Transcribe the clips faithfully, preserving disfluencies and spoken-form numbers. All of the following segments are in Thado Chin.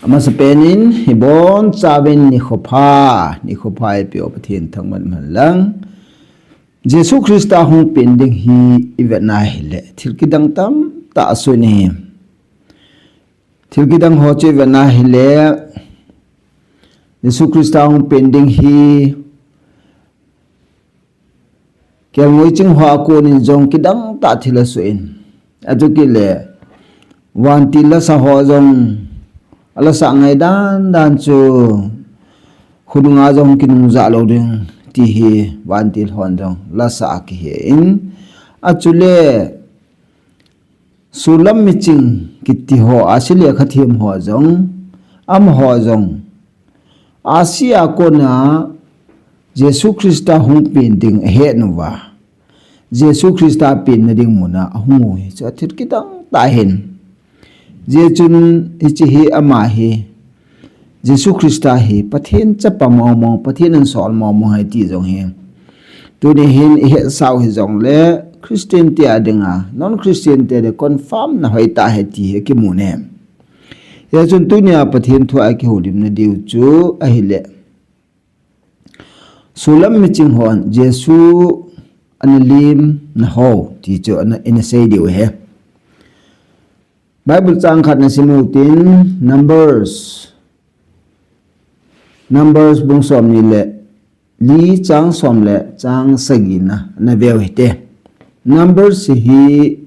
Amasapen in, ibonchauvin nikho pha, nikho pha eipeu Pathen thangvah in umhen lang. Jesu Christa hung pen ding hi ivet na hile, thil kidang tamtah asoh in ahi. Thil kidang ho chu ivet na hile, Jesu Christa hung pen ding hi, kelngoi ching ho a konin jong kidang tah thil asoh in. Achu kile, vantil lasa ho jong, alasa ngai dan dan chu, khonunga jong kinung jah lou ding, ti hi vantil hon jong lasa akihe in. Achule, Solam miching kiti ho, ahsi lekha them ho jong, amaho jong, ahsi a kona Jesu Christa hung pen ding ahet uva, Jesu Christa penna ding muna ahung u hi chu athil kidang tah ahin. Hijeh chun hiche hi ama hi Jesu Christa hi Pathen chapa mong mong, Pathen in asol mong mong ahi ti jong hi. Tuni hin ihetsah u hijongle, Christian te a dinga, non Christian te a dinga confirm na hoitah ahi ti hi kimu e. Hijeh chun tunia Pathen thu a kihoulimna diu chu ahile, Solam miching hon Jesu ana lemna ho ti chu ana, ina sei diu ahi. Bible chang khat nasim utin, Numbers, Numbers bung somni le li, chang som le chang sagi na naveu hite. Numbers hi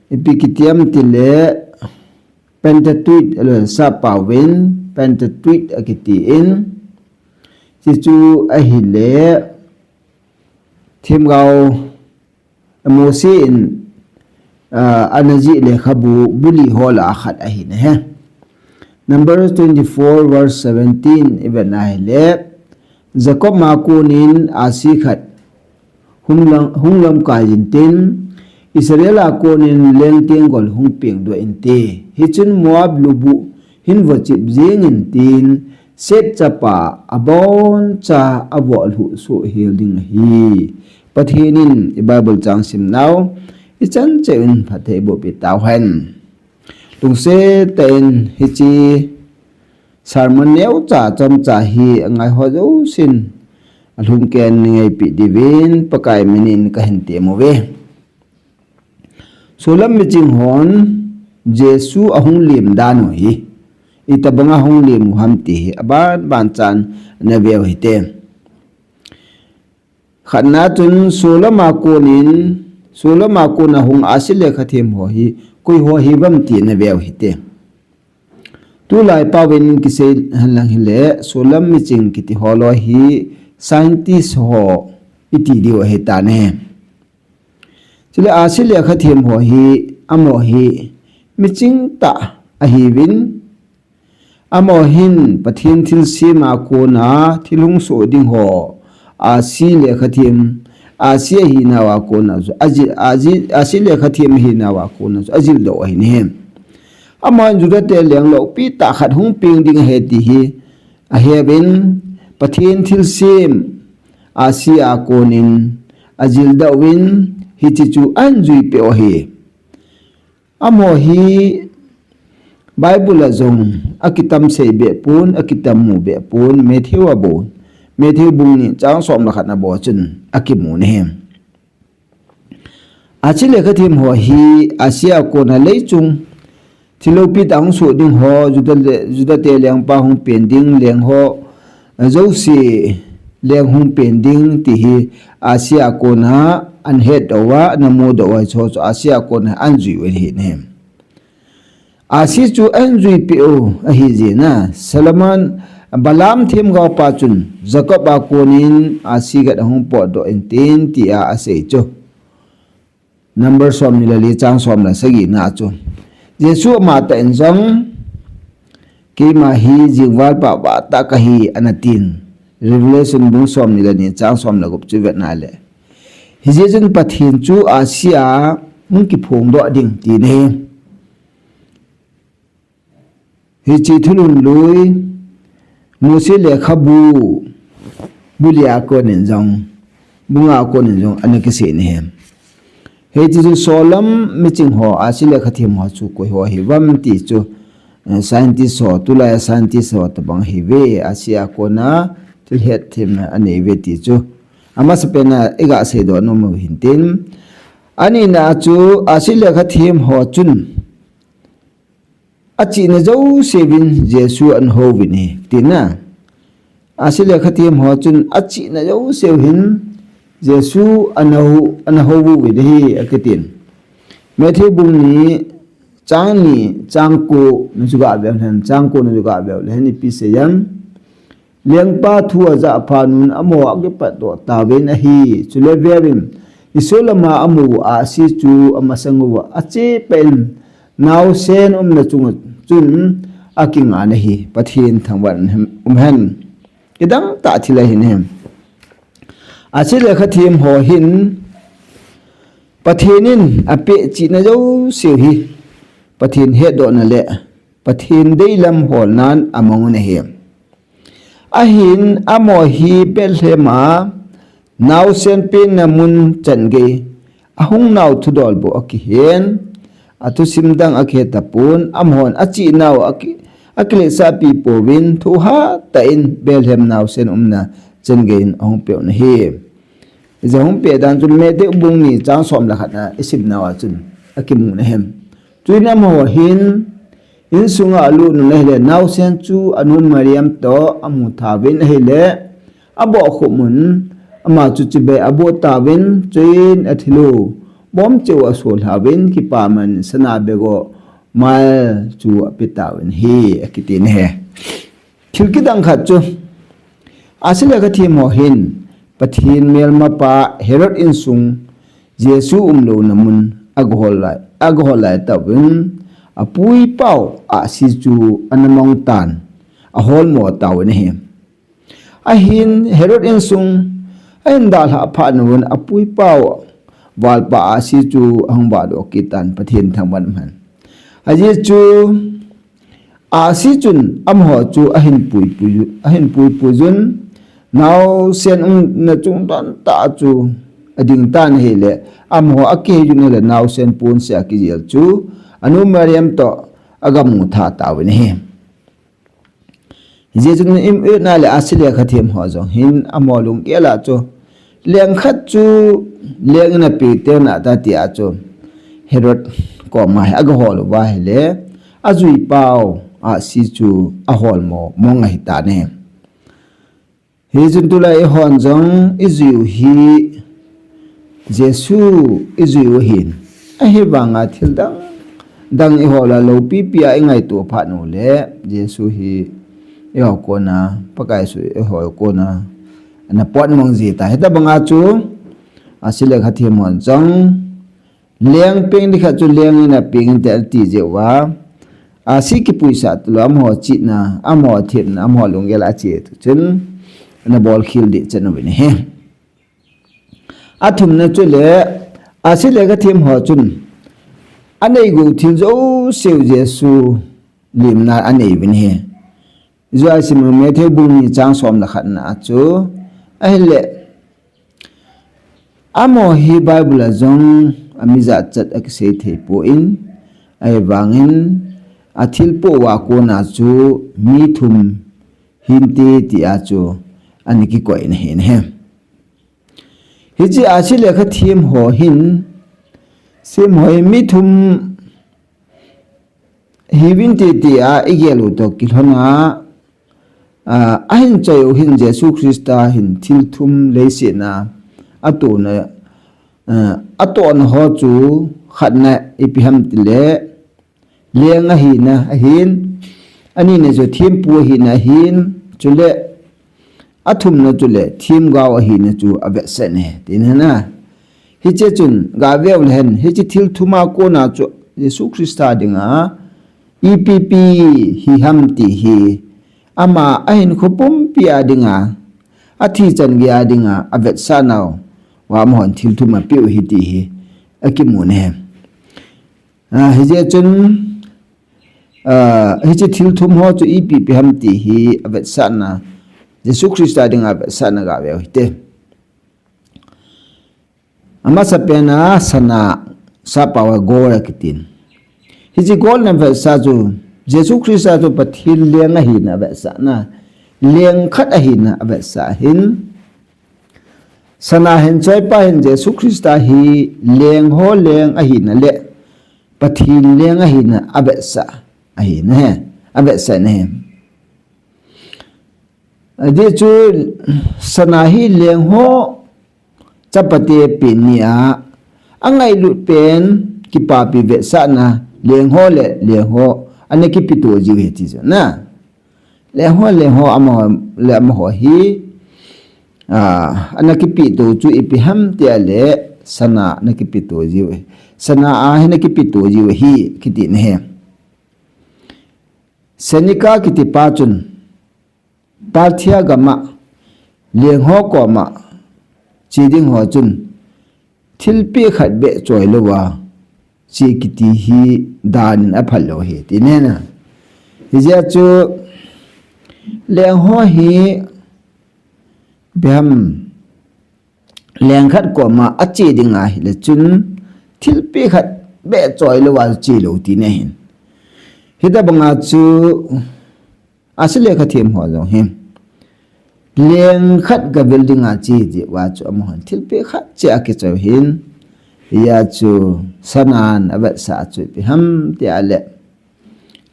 ipi kiti ham tile, Pentateuch, alo, sapauvin Pentateuch akiti in, chuchu ahile, themgao Mose in, ah, ana jih lekhabu, bu li ho lah a khat ahi nahi. Numbers twenty-four verse seventeen, ivet na hile, Jacob a konin ahsi khat hung lam, hung lamkai jin tin, Israel a konin leng tenggol hung pengdoh inte. Hichun Moab lubuh hin vochip jing in tin, Seth chapa aboncha avoh lhuh soh hel ding ahi. Pathen in i Bible chang simnau ichan cheh un phatthei boh peh tauhen. Lungset tah in hiche sermon neocha chomcha hi angai ho jousen alhumkhen in ngaipi diuvin Pakai minin kahin temmu ve. Solam miching hon Jesu ahung lem dan u hi, itobang a hung lem u ham ti hi aban ban chan naveu hite. Khatna chun Solam a konin, Solam a kona hung ahsi lekha them ho hi, koi ho hiuvem ti naveu hite. Tulai paovin kisei henlang hile, Solam miching kiti ho loi hi scientist ho iti diu ahitan ahi. Chule ahsi lekha them ho hi, amaho hi miching tah ahiuvin, amaho hin Pathen thilsem a kona thil hung soh ding ho, ahsi lekha them, ahsi ahinau a kona chu, aji, aji, ahsi lekha them ahinau a kona chu ajildoh u ahi nahi. Amaho hin Juda te leng loupi tah khat hung peng ding ahi ti hi aheuvin, Pathen thilsem ahsi a konin ajildoh uvin, hiche chu ahin juipeh u ahi. Amaho hi Bible a jong akitam sei behpon, akitam mu behpon, Matthew a bou, Matthew bung ni chang som le khat na bou chun akimu nahi. Ahsi lekha them ho hi ahsi a kona leichung thil loupi tah hung soh ding ho, Juda le, Juda te lengpa hung peng ding, leng ho, jouse leng hung peng ding ti hi ahsi a kona ahin hetdoh uva, ahin mudoh uva, hiche chu ahsi a kona ahin jui u ahi nahi. Ahsi chu ahin juipeh u ahi jeh in, Solomon, Balaam themgao pa chun Jacob a konin ahsi khat ahung potdoh inte tia asei chu. Number somni le li chang som le sagi na chu. Jesu amatah in jong, keima hi jingval pahpah tah kahi ana tin. Revelation bung somni le ni chang som le gup chu ivet na le. Hijeh chun Pathen chu ahsi a hung kiphongdoh ding ti nahi. Hiche thulhun lui, Mose lekhabu, bu li a konin jong, bu nga a konin jong, ana kisei nahi. Hiche chun Solam miching ho, ahsi lekha them ho chu koi ho hiuvem ti chu, eh, scientist ho, tulai a scientist ho tabang ahiuve, ahsi a kona thil hetthem anei uve ti chu. Amasapen a iga seidoh nom u hintin. Anina chu ahsi lekhathem ho chun achihna jouse uvin Jesu ana houvin ahi, tina. Ahsi lekhathem ho chun achihna jouse u hin Jesu ana hou, ana hou uvin ahi, akitin. Matthew bung ni chang ni chang ko na chu gaveu hen, chang ko na chu gaveu le hen ipi asei em. Lengpa thu ajah phat un amaho akipatdoh tauvin ahi. Chule veuvin, Israel lama amu ahsi chu amasang uva achepah in naosen umna chunga chun akingah in ahi. Pathen thangvah in umhen. Kidang tah thil ahi in ahi. Ahsi lekhathem ho hin Pathen in apeh chihna jouse u hi Pathen hetdohna le Pathen deilam holnan amang un ahi. Ahin amaho hi Bethlehem a naosen penna mun chan gei ahung nau thudol bou akihen, athusim dang akihe tapon, amahon achihnau aki, akiletsahpi pouvin, thohhat tah in Bethlehem naosen umna chan gei in ahung peh un ahi. Hijeh a hung peh dan chun Matthew bung ni chang som le khat na isim nauva chun akimun ahi. Chuin amaho hin insunga alut un ahile naosen chu anu Mariam toh amu tauvin ahile abohkhup un ama chu chibai aboh tauvin chuin athil u bom cheh u asolha uvin kipaman sana bego mal chu ape tauvin ahi, akiti ahi. Thil kidang khat chu, ahsi lekhathem ho hin Pathen melmapa Herod insung Jesu umlouna mun agahol lai, agahol lai tauvin, apuipau ahsi chu ana mang tan, aholmo tauvin ahi. Ahin Herod insung ahin dalhah phat un apuipau valpa ahsi chu ahung vahdoh kit tan, Pathen thangvah in umhen. Ajeh chu ahsi chun amaho chu ahin puipui, ahin puipui un, naosen umna chung dontah chu ading tan ahile, amaho akihei un ahile naosen pon seh a kijel chu anu Mariam toh agamu tha tauvin ahi. Hijeh chun imacha le ahsi lekhathem ho jong hin amaho lunggel a chu leng khat chu leng in apeng teng nante tia chu Herod koma hi agahol uva ahile ajuipau ahsi chu aholmo mong ahi tan ahi. Hijeh chun tulai eihon jong ijui u hi Jesu ijui u ahin, ahivanga thil dang dang ihol a loupi pi a ingaito phat u le Jesu hi eiho kona, Pakai Jesu eiho kona ana potmang ji tai. Hitabanga chu ahsi lekhathem hon jong leng peng ding khat chu leng in apeng inte ati jeh uva, ahsi kipuisah talou, amaho chihna, amaho themna, amaho lunggel a ache tu chun ana bolkhel ding chan uvin ahi. Athumna chule, ahsi lekhathem ho chun anei gou thil jouse u Jesu limna anei uvin ahi. Ijui a isim u Matthew bung ni chang som le khat na a chu ahile, amaho hi Bible a jong ami jachat akisei thei poi, ahivangin athilpoh uva kona chu mi thum hinte tia chu ana kikoi in ahi. Hiche ahsi lekhathem ho hin, sem ho hin mi thum hiuvinte tia igel u toh kilhon a, a, ahin choi u hin Jesu Christa hin thil thum leiset a atona, a, atohna ho chu khatna ipi ham tile, leng ahina ahin, anina chu thempu ahina ahin, chule athumna chule themgao ahina chu avetsah in ahi, tina. Hiche chun gaveu le hen, hiche thil thum a kona chu Jesu Christa dinga ipi ipi hi ham ti hi, ama ahinkho pumpi a dinga, athi chan gei a dinga avetsah nau, amahon thil thum apeh u ahi ti hi akimun ahi. A, hijeh chun, a, hiche thil thum ho chu ipi ipi ham ti hi avetsahna, Jesu Christa dinga avetsahna gaveu hite. Amasapen a sana, sappao a gold akitin. Hiche gold na vetsah chu Jesu Christa chu Pathen leng ahina avetsahna, leng khat ahina avetsah hin, sana hin choipa hin Jesu Christa hi leng ho leng ahina le Pathen leng ahina avetsah ahina he, avetsah na he. Ajeh chu sana hi leng ho chapate pen ni a, angailut pen kipapi vetsahna leng ho le leng ho ana kipito jiu ahi ti chu na. Leng ho, leng ho amaho le amaho hi, a, ana kipito chu ipi ham tia le sana ana kipito jiu ahi. Sana a hi ana kipito jiu ahi kiti na he. Seneca kiti pa chun, Parthia gam a, leng ho koma, che ding ho chun, thilpeh khat beh choi louva, che kiti hi dan in aphal lou ahi, ti nena. Hijeh chun, leng ho hi, ipi ham, leng khat koma ache ding ahile chun, thilpeh khat beh choi louva che lou ti na hin. Hitabanga chu, Ase le kha them ho jong hi. Leng khat gavil dinga che jeh uva chu amahon thilpeh khat che akichoi hin. Hijeh chun sanan avetsah chu ipi ham tia le.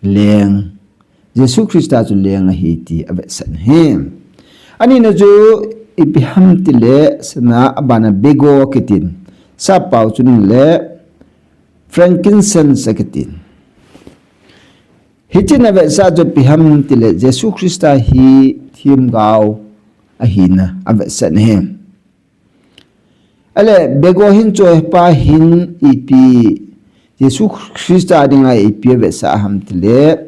Leng. Jesu Christa chu leng ahi ti avetsah na hi. Anina chu ipi ham tile sana abana bego kitin. Sappao chun le frankincense akitin. Hichun avetsah chu ipi ham tile Jesu Christa hi themgao ahina avetsah na hi. Ale bego hin choipa hin ipi Jesu Christa dinga ipi avetsah ham tile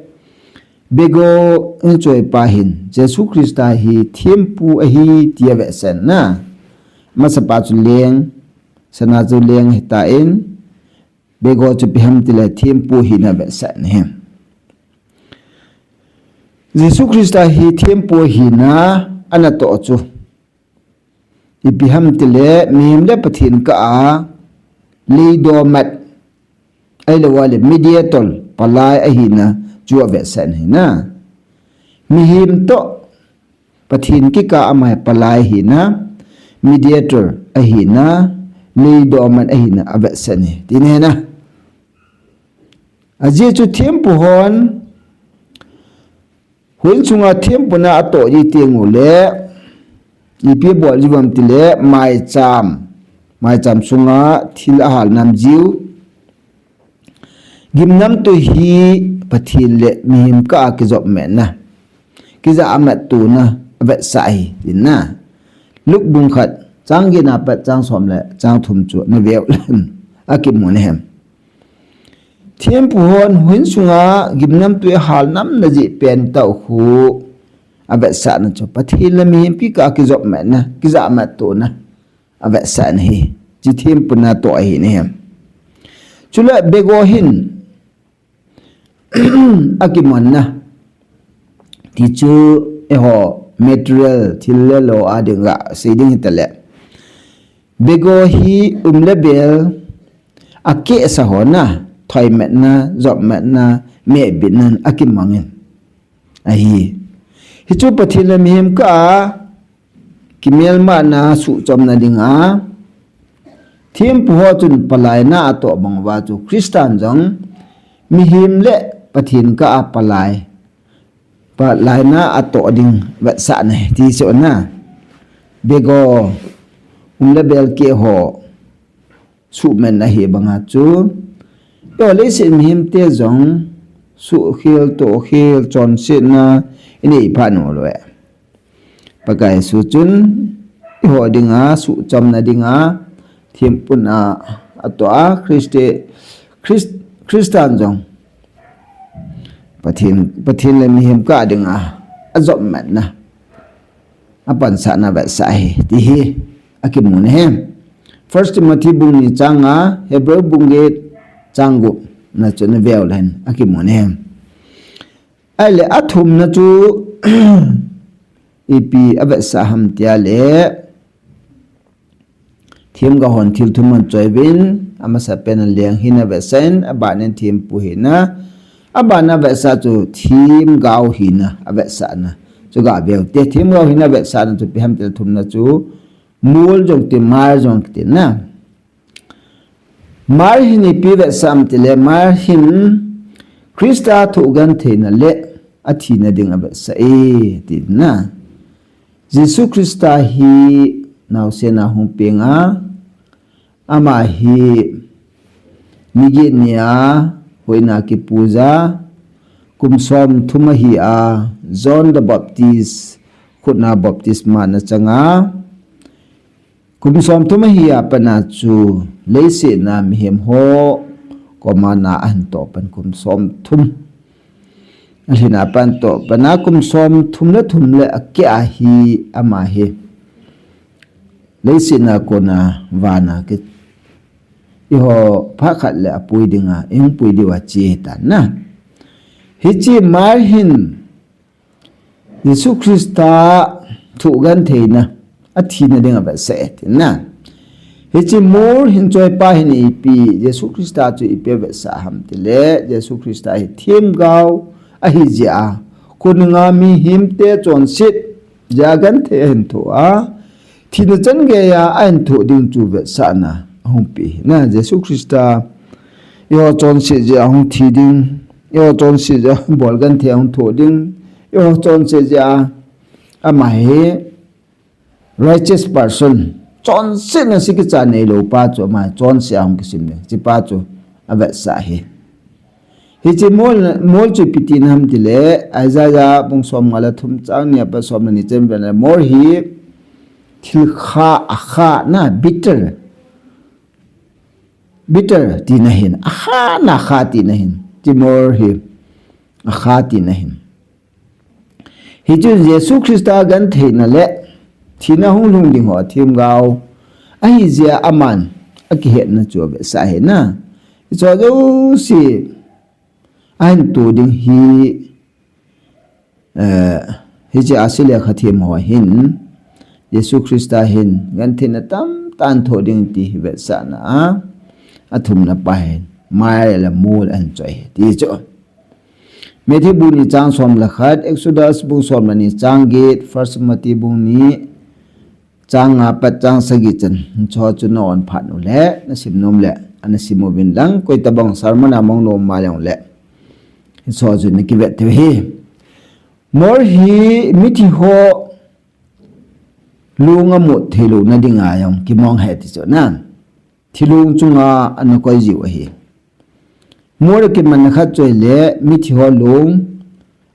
bego hin choipa hin Jesu Christa hi thempu ahi ti avetsah na. Masapa chu leng, sana chu leng ahitan, bego chu ipi ham tile thempu ahina avetsah na hi. Jesu Christa hi thempu ahina anatoh chu. Ipi ham tile mihem le Pathen kah a leidomat ahilouleh mediator palai ahina chu avetsah na hi na. Mihem toh Pathen kikah a ama hi palai ahina, mediator ahina, leidomat ahina avetsah na hi. Ti nena. Ajeh chu thempu hon, houin sunga thempuna atoh ji teng uleh, ipi abol jiu ham tile, maicham, maicham sunga thil ahal nam jiu, Gimnamtui hi Pathen le mihem kah a kijopmatna, kijamatona avetsah ahi, tina. Luke bung khat, chang get na pat chang som le chang thum chu naveu le, akimu nahi. Thempu hon houin sunga gimnamtui ahal namna jeh pen tah khu avetsahna chu Pathen le mihem kikah a kijopmatna, kijamatona avetsah nahi. Hiche thempuna toh ahi nahi. Chule bego hin akimonna. Tichu eiho material thil le lo a dinga sei ding hitale. Bego hi um le bel akehsa hona, thoimatna, jopmatna, mehbitnan akimangin ahi. Hichu Pathen le mihem kah a kimelmana suhchomna dinga, thempu ho chun palaina atoh bang uva chu Christan jong mihem le Pathen kah a palai, palaina atoh ding vetsahna ahi, ti chu na. Bego, um le bel keh ho suhmatna hi banga chu, eiho leiset mihemte jong suhkhel, tohkhel, chonsetna inei phat uleh, Pakai Jesu chun eiho dinga suhchomna dinga thempuna atoh a, Christi-, Christ-, Christan jong Pathen, Pathen le mihem kah a dinga ajopmatna, apansahna vetsah ahi, ti hi akimu nahi. First Timothy bung ni chang nga, Hebrew bung get chang gup na chu naveu le hin akimu nahi. Ahile athumna chu ipi avetsah ham tile, themgao hon thil thum ahin choi uvin, amasapen a leng hina avetsah in, abanin thempu hina, Abana avetsah chu themgao hina avetsahna chu gaveu te. Themgao hina avetsahna chu ipi ham itile thumna chu myrrh jong ti, myrrh jong kiti na. Myrrh hin ipi avetsah ham itile, myrrh hin Christa thohgentheina le athina ding avetsah e, tina. Jesu Christa hi naosen a hung peng a, ama hi niget nia huhhingna kipuija, kum somthum ahi a, John the Baptist khutna baptisma ana chang a, kum somthum ahi a pat a chu leiset a mihem ho koma na ahin toh pan kum somthum. Alhin a pat a toh pan a kum somthum le thum le akeh a hi ama hi leiset a kona vana ki, eiho phat khat le apui dinga, eihung pui diu ache tan na. Hiche myrrh hin Jesu Christa thohgentheina, athina ding avetsah e, tina. Hiche myrrh hin choipa hin ipi, Jesu Christa chu ipi avetsah ham itile, Jesu Christa hi themgao ahi jeh a, khonunga mihemte chonset jeh a genthei ahin thoh a, thina changeiya ahin thoh ding chu vetsahna ahung pe na. Jesu Christa eiho chonset jeh a hung thi ding, eiho chonset jeh a bol genthei ahung thoh ding, eiho chonset jeh a, ama hi righteous person, chonsetna sikicha neilou pa chu ama chonset a hung kisim ding, hiche pa chu avetsah e. Hiche myrrh, myrrh chu ipi tina ham itile, Isaiah bung somnga le thum chang ni apat som le ni chan vel a, myrrh hi thil kha, akha na, bitter. Bitter tina ahin, akha na kha tina ahin. Hiche myrrh hi akha tina ahin. Hichu Jesu Christa gentheina le thina hung lhung ding ho themgao ahi jeh a aman akihetna chu avetsah e na. Hiche jouse ahin to ding hi, eh, hiche ahsi le khathem ho hin Jesu Christa hin gentheina tamtah ahin thoh ding ti hi vetsahna a, athumna pa hin myrrh le myrrh ahin choi e ti chu. Matthew bung ni chang som le khat, Exodus bung som le ni chang get, First Timothy bung ni chang nga apat chang sagi chan, hicheho chu na-on phat uleh, nasim nom leh, ana sim uvin lang, koitabang sermon a mang nom ma jongleh, hicheho chu nakivet thei u ahi. Myrrh hi mithi ho long amut theilouna dinga jong kimang ahi ti chu na. Thilong chunga ana koi jiu ahi. Myrrh kimanna khat chu ahileh, mithi ho long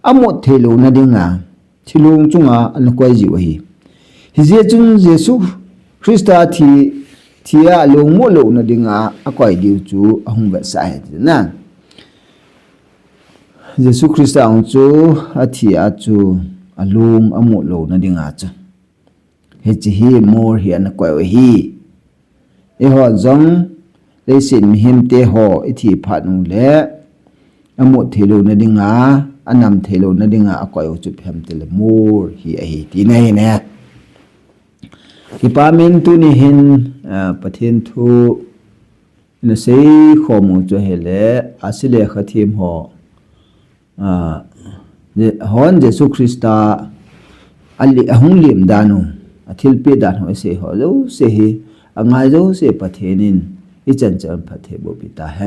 amut theilouna dinga, thilong chunga ana koi jiu ahi. Hijeh chun Jesu Christa thi, thia long mut louna dinga akoi diu chu ahung vetsah ahi tina. Jesu Christa hung chu athi a chu along amut louna dinga chu. Hiche hi myrrh hi ana koi u ahi. Eiho jong leiset mihemte ho ithi phat uleh amut theilouna dinga, anam theilouna dinga akoi u chu ipi ham itileh myrrh hi ahi tina ahi ne. Kipah in tuni hin, ah, Pathen thu ina seikhom u chu ahileh, ahsi le khathem ho, ah, Je-, hon Jesu Christa ali-, ahung lem dan u, athilpeh dan u isei ho jouse hi, angai jouse Pathen in ichan chan phatthei boh peh tahen.